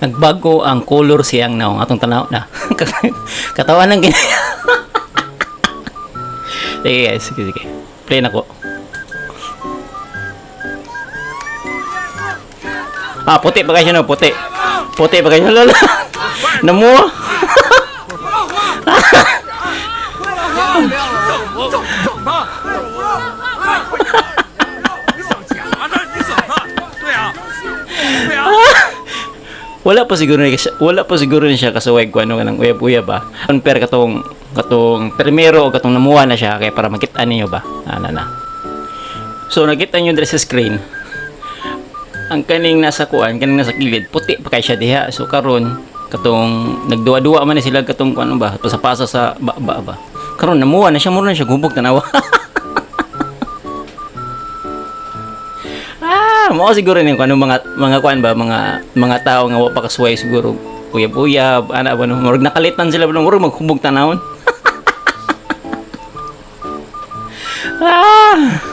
Nagbago ang color siyang naong atong tanaw na. Katawan ng gina. Sige guys, sige sige. Play na ko. Ah, puti pa kayo no, puti. Puti pa kayo lala. Namuha. 等他！你想夹着，你等他！对啊，对啊。 Wala pa siguro ni siya kasuway ko ano kanang uyab-uyab ba. Compare katong katong primero o katong namuha na siya kay para makita ninyo ba. Ana na. So nakita niyo diri sa screen. Ang kaning nasa kuan, kaning nasa kilid, puti pa kay siya diha. So karon katong nagduwa-duwa man ni sila katong kuan ba, pasa-pasa sa ba ba ba. Karon namuha na siya, mura na siya gubog tanawa. Ah, mao siguro ni kuan mga mga kuan ba, mga mga tao nga wa pa kasuway siguro uyab-uyab ana ba no, murag nakalitan sila ba no, murag maghubog tanawon. Ah!